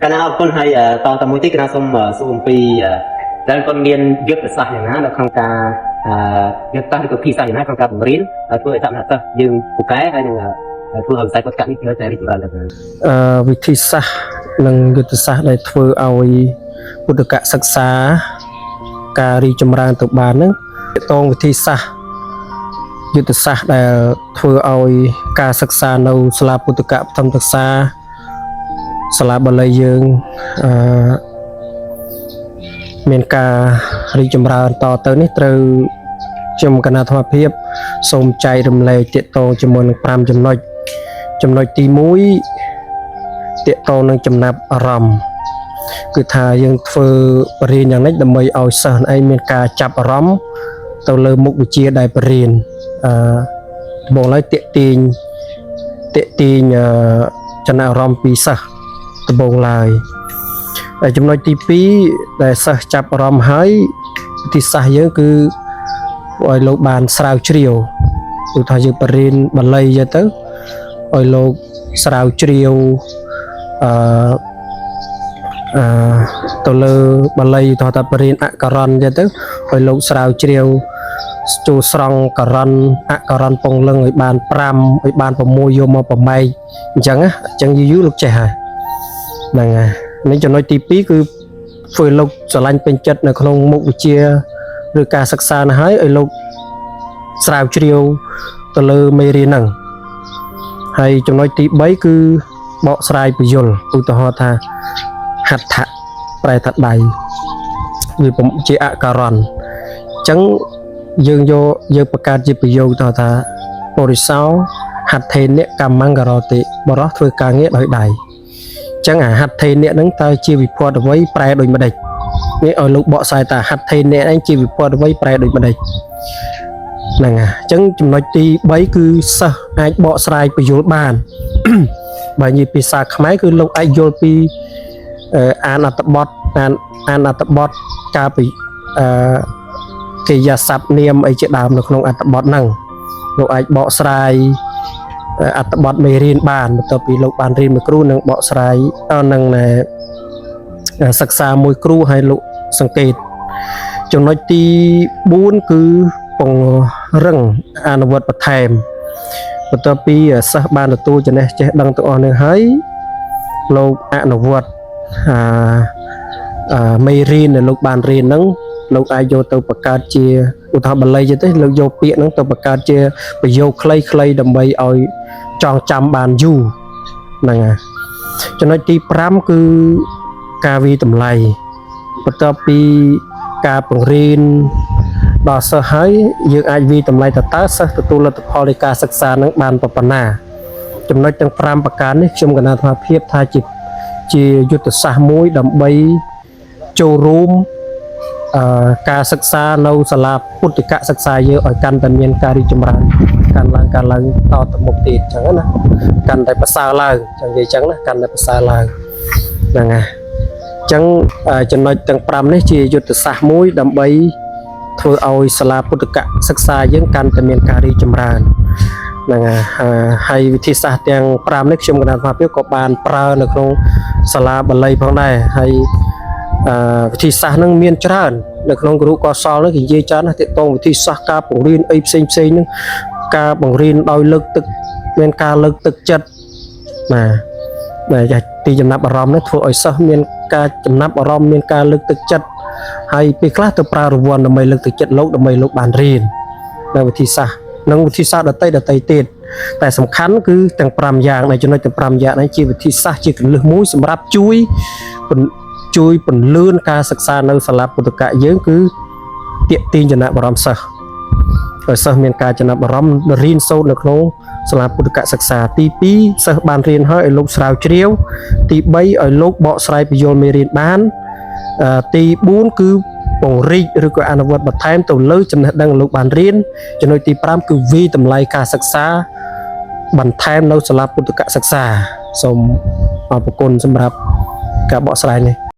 កណាអរគុណហើយតតមួយទៀតកណាសូមសួរអំពីតើគាត់មានយុទ្ធសាស្ត្រយ៉ាងណានៅក្នុងការយុទ្ធសាស្ត្រឬក៏វិធីសាស្ត្រយ៉ាងណាក្នុងការបង្រៀនធ្វើឲ្យសមត្ថសិស្សយើងពូកែហើយនឹងធ្វើឲ្យវិស័យពុទ្ធកនេះនៅតែរីកចម្រើនទៅ វិធីសាស្ត្រនិងយុទ្ធសាស្ត្រដែលធ្វើឲ្យពុទ្ធកសិក្សាការរីកចម្រើនទៅបានហ្នឹងទាក់ទងវិធីសាស្ត្រយុទ្ធសាស្ត្រដែលធ្វើឲ្យការសិក្សានៅសាលាពុទ្ធកបឋមសិក្សាសាលាបាលីយើងអឺមានការរីកចម្រើនតទៅនេះត្រូវខ្ញុំគណៈធម្មភាពសូមចែករំលែកទាក់ទងជាមួយនឹង5ចំណុចចំណុចទី1 ទាក់ទងនឹងចំណាប់អារម្មណ៍គឺថាយើងធ្វើបរិញ្ញាយ៉ាងនេះដើម្បីឲ្យសិស្សឯងមានការចាប់អារម្មណ៍ទៅលើមុខវិជ្ជាដែលបរិញ្ញាអឺដំបូងឡើយទាក់ទាញទាក់ទាញអឺចំណាប់អារម្មណ៍ពីសិស្សដំបូងឡើយហើយចំណុចទី2ដែលសិស្សចាប់អារម្មណ៍ហើយវិធីសាស្ត្រយើងគឺឲ្យលោកបានស្រាវជ្រាវឧទាហរណ៍យើងបរិញ្ញាបាលីទៅឲ្យលោកស្រាវជ្រាវ អឺអឺទៅលើបាលីថតថាបរិញ្ញាអករណចឹងទៅឲ្យលោកស្រាវជ្រាវចូលស្រង់ករណអករណពងលឹងឲ្យបាន5ឲ្យបាន6យកមកប្រម៉ែកអញ្ចឹងណាអញ្ចឹងយូរយូរលោកចេះហើយហ្នឹងហើយនេះចំណុចទី2គឺធ្វើឲ្យលោកស្រឡាញ់ពេញចិត្តនៅក្នុងមុខវិជ្ជាឬការសិក្សានោះហើយឲ្យលោកស្រាវជ្រាវទៅលើមេរៀនហ្នឹងហើយចំណុចទី3គឺ បកស្រាយពយល់ឧទាហរណ៍ថាហត្ថៈប្រែថាដៃវាពុំជាអករណអញ្ចឹងយើងយកយើងបង្កើតជាប្រយោគទៅថាបរិសោហត្ថេនៈកម្មង្ករតិបរោះធ្វើការងារដោយដៃអញ្ចឹងអាហត្ថេនៈហ្នឹងតើជាវិភ័តអ្វីប្រែដូចម្ដេចនេះឲ្យលោកបកស្រាយថាហត្ថេនៈឯងជាវិភ័តអ្វីប្រែដូចម្ដេចហ្នឹងហើយអញ្ចឹងចំណុចទី3គឺសិស្សអាចបកស្រាយពយល់បាន បើនិយាយភាសាខ្មែរគឺលោកអាចយល់ពីអានអត្ថបទអានអានអត្ថបទការពីអឺកិរិយាសព្ទនាមអីជាដើមនៅក្នុងអត្ថបទហ្នឹងលោកអាចបកស្រាយអត្ថបទមេរៀនបានបន្ទាប់ពីលោកបានរៀនមួយគ្រូនឹងបកស្រាយនឹងសិក្សាមួយគ្រូហើយលោកសង្កេតចំណុចទី4គឺពង្រឹងអនុវត្តបន្ថែមបន្ទាប់ពីសិស្សបានទទួលចំណេះចេះដឹងទាំងអស់នេះហើយលោកអនុវត្តអាអាមេរៀនដែលលោកបានរៀនហ្នឹងលោកអាចយកទៅបង្កើតជាឧទាហរណ៍បាលីទៅលោកយកពាក្យហ្នឹងទៅបង្កើតជាប្រយោគខ្លីៗដើម្បីឲ្យចងចាំបានយូរហ្នឹងហើយចំណុចទី5គឺការវិតម្លៃបន្ទាប់ពីការបង្រៀនដល់សិស្សហើយយើងអាចវិតម្លៃតើតើសិស្សទទួលលទ្ធផលនៃការសិក្សានឹងបានប៉ុណ្ណាចំណុចទាំង5ប្រការនេះខ្ញុំកណាអាត្មាភាពថាជាជាយុទ្ធសាស្ត្រមួយដើម្បីចូលរួមការសិក្សានៅសាលាពុទ្ធិកសិក្សាយើងឲ្យកាន់តែមានការរីកចម្រើនកាន់ឡើងកាន់ឡើងតទៅមុខទៀតអញ្ចឹងណាកាន់តែប្រសើរឡើងចង់និយាយអញ្ចឹងណាកាន់តែប្រសើរឡើងហ្នឹងហើយអញ្ចឹងចំណុចទាំង5នេះជាយុទ្ធសាស្ត្រមួយដើម្បីធ្វើឲ្យសាលាពុទ្ធិកសិក្សាយើងកាន់តែមានការរីកចម្រើនហ្នឹងហើយវិធីសាស្ត្រទាំង5នេះខ្ញុំកណ្ដាលអាត្មាភាពក៏បានប្រើនៅក្នុងសាលាបាលីផងដែរហើយវិធីសាស្ត្រហ្នឹងមានច្រើននៅក្នុងគ្រូកសលហ្នឹងគេនិយាយច្រើនណាស់ទាក់ទងវិធីសាស្ត្រការបង្រៀនអីផ្សេងផ្សេងហ្នឹងការបង្រៀនដោយលើកទឹកមានការលើកទឹកចិត្តបាទបាទទីចំណាប់អារម្មណ៍នេះធ្វើឲ្យសិស្សមានការចំណាប់អារម្មណ៍មានការលើកទឹកចិត្តហើយពេលខ្លះទៅប្រើរង្វាន់ដើម្បីលើកទឹកចិត្តលោកដើម្បីលោកបានរៀននៅវិធីសាស្ត្រនិងវិធីសាស្ត្រដតីដតីទៀតតែសំខាន់គឺទាំង5យ៉ាងในចំណុចទាំង5យ៉ាងនេះជាវិធីសាស្ត្រជាគន្លឹះមួយសម្រាប់ជួយជួយពន្លឿនការសិក្សានៅសាលាពុទ្ធកៈយើងគឺទាក់ទាញចំណាប់អារម្មណ៍សិស្សឲ្យសិស្សមានការចំណាប់អារម្មណ៍រៀនសូត្រនៅក្នុងសាលាពុទ្ធកសិក្សាទី2សិស្សបានរៀនហើយឲ្យលោកស្រាវជ្រាវទី3ឲ្យលោកបកស្រាយពយល់មេរៀនបានទី4គឺពង្រីកឬក៏អនុវត្តបន្ថែមទៅលើចំណេះដឹងលោកបានរៀនចំណុចទី5គឺវិតម្លៃការសិក្សាបន្ថែមនៅសាលាពុទ្ធកសិក្សាសូមអរគុណសម្រាប់ការបកស្រាយនេះ។